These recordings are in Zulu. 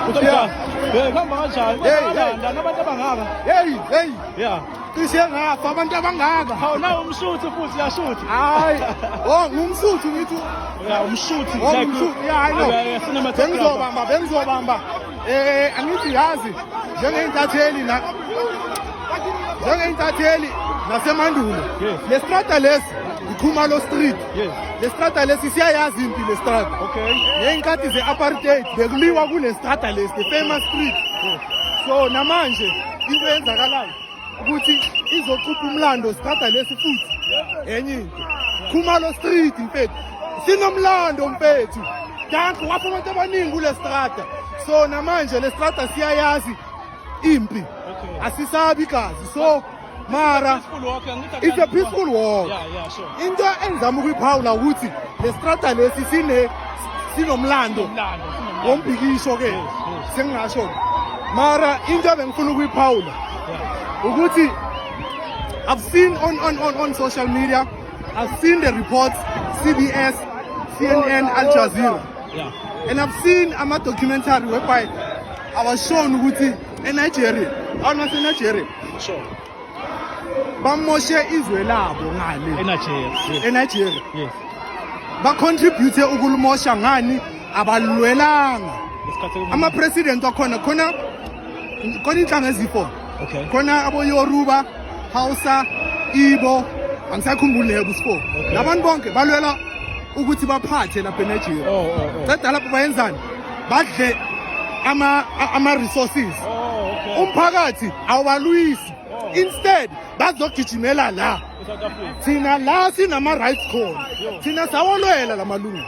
Utomdala. Hey, kuhamba kanjani? Hey, hey. Kwenzakalani? Abantu abangaka. Hey, hey, Yeah. cishe ngafa abantu abangaka. Hawu, nawu umshuthi futhi, yashuthi. Hayi, oh ngumsuthu ngithi. Yeah, umshuthi. Oh, ngumsuthu. Yeah, I know. Yeah, cinematographer. Bengizobamba, bengizobamba. Angithi yazi njengeyintatheli na njengeyintatheli nasemandulo. Le strata lesi iKhumalo Street. Le strata lesi siyayazi impi le strata. Ngey'nkathi ze-apartheid bekuliwa kule strata lesi, the famous street. So namanje into eyenzakalayo ukuthi izoqupha umlando strata lesi futhi enye into. Khumalo Street, mfethu, sinomlando, mfethu. Danko wafa abantu abaningi kule strata. So namanje le strata siyayazi impi. Asisabi igazi. So mara Peaceful walk, angithi. It's a peaceful walk. Yeah, sure. Into engizama ukuyiphawula ukuthi le strata lesi sinomlando Umlando, sinomlando. wombhikisho ke. Sengingasho mara into ebengifuna ukuyiphawula ukuthi I've seen on social media, I've seen the reports, CBS, CNN, Al Jazeera, and I've seen ama documentary whereby I was shown ukuthi eNigeria, abantu baseNigeria bamoshe izwe labo ngale. eNigeria. Yes. eNigeria. Bacontribute ukulimosha ngani? Abalwelanga. Isikhathi Ama-president wakhona khona khona inhlanga ezi-four. Khona abo-Yoruba, Hausa, Igbo, angisakhumbuli leyo kusi-four. Labantu bonke balwela ukuthi baphathe lapha eNigeria. Ceda lapho bayenzani? Badle ama-resources. Umphakathi awubalwisi. Instead bazogijimela la. South Africa. Thina la sinama-rights khona. Thina sawalwela la malungelo.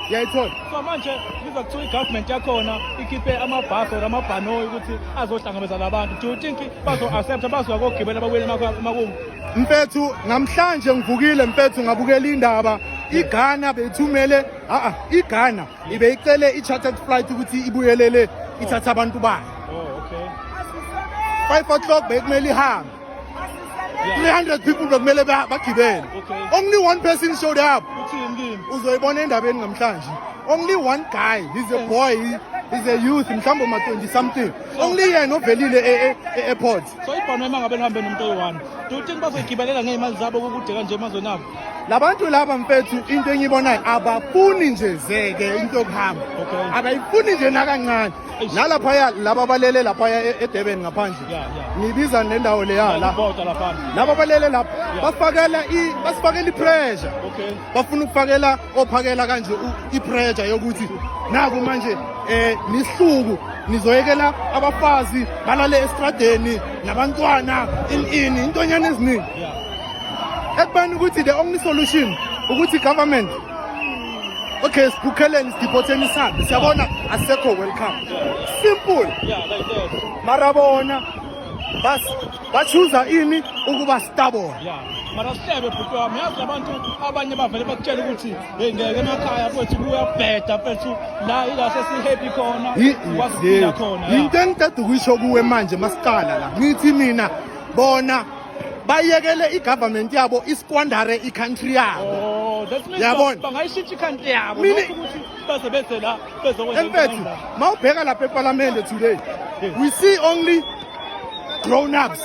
Yayithola. So manje kuza kuthiwa i-government yakhona ikhiphe amabhasi or amabhanoyi ukuthi azohlangabeza labantu. Do you think bazo-accepta, bazoya kogibela babuyele emakubo? Mfethu, namhlanje ngivukile, mfethu, ngabukela indaba. IGhana beyithumele, a iGhana ibeyicele i-chartered flight ukuthi ibuyelele ithathe abantu bayo. 5 o'clock bekumele ihambe. 300 people bekumele bagibele. Only one person showed up. Uthini kimi? Uzoyibona endabeni namhlanje. Only one guy, he's a boy, he's a youth, mhlawumbe ma 20 something. Only yena ovelile e-airport. So ibhanoyi uma ngabe lihambe nomuntu oyi-one, do you think bazoyigibelela ngey'mali zabo kukude kanje emazweni abo? Labantu laba, mfethu, into engiyibonayo abafuni nje zeke into yokuhamba. Abayifuni nje nakancane. Eish. Nalaphaya laba balele laphaya eDurban ngaphandle. Ngibiza nendawo leya la. Ibhoda laphana. Laba balele lapha basifakela basifakela i-pressure. Bafuna ukufakela ophakela kanje i-pressure yokuthi naku manje nisihluku nizoyekela abafazi balale estradeni nabantwana ini intonyana eziningi. Ekubeni ukuthi the only solution ukuthi government, okay, sibukheleni, sideporteni, sihambe, siyabona asisekho welcome, simple. Yeah, like that. Mara bona bas bachuza ini? Ukuba stubborn. Yeah. Mara sihlebe, bhuti wami, yazi abantu abanye bavele bakutshela ukuthi hey, ngeke emakhaya mfethu, kuyabheda mfethu, la ila sesi-happy khona, sikwazi ukuphila khona. Into engiceda ukuyisho kuwe manje masiqala la, ngithi mina bona bayekele i-government yabo isquandere i-country yabo. Oh, that means Yabona. bangayishintsha i-country yabo not ukuthi beze beze la bezokwenza Emfethu, into. mawubheka lapha ephalamende today, we see only grown ups,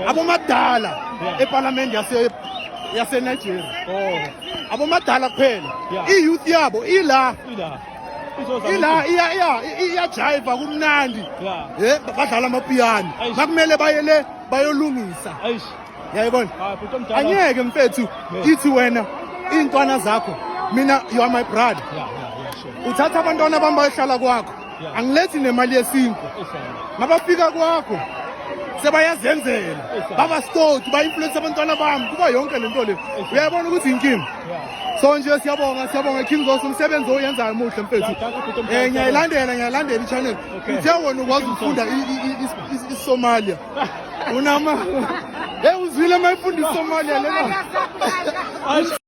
abomadala ephalamende yase Nigeria. Abomadala kuphela. I-youth yabo ila. Ila. Izozama Ila ukuthi- iya iyajiva kumnandi. Badlala amapiyano. Eish. Makumele bayele bayolungisa. Eish. Yayibona. Hayi, bhuti omdala. Angeke, mfethu, ithi wena iy'ntwana zakho, mina you are my brother. Yeah, sure. Uthatha abantwana bami bayohlala kwakho. Angilethi nemali yesinkwa. Eish. Mabafika kwakho sebayazenzela. Eish. Baba stoti ba-influence abantwana bami kuba yonke le nto le. Uyayibona ukuthi inkinga. So nje siyabonga, siyabonga, King Zoso, umsebenzi oyenzayo muhle, mfethu. Yeah, thank you, bhuti omdala. Ngiyayilandela i-channel. Uthe wena ukwazi ukufunda iSomalia. Unama. Hey, uzwile mayifunda iSomalia lena. Eish.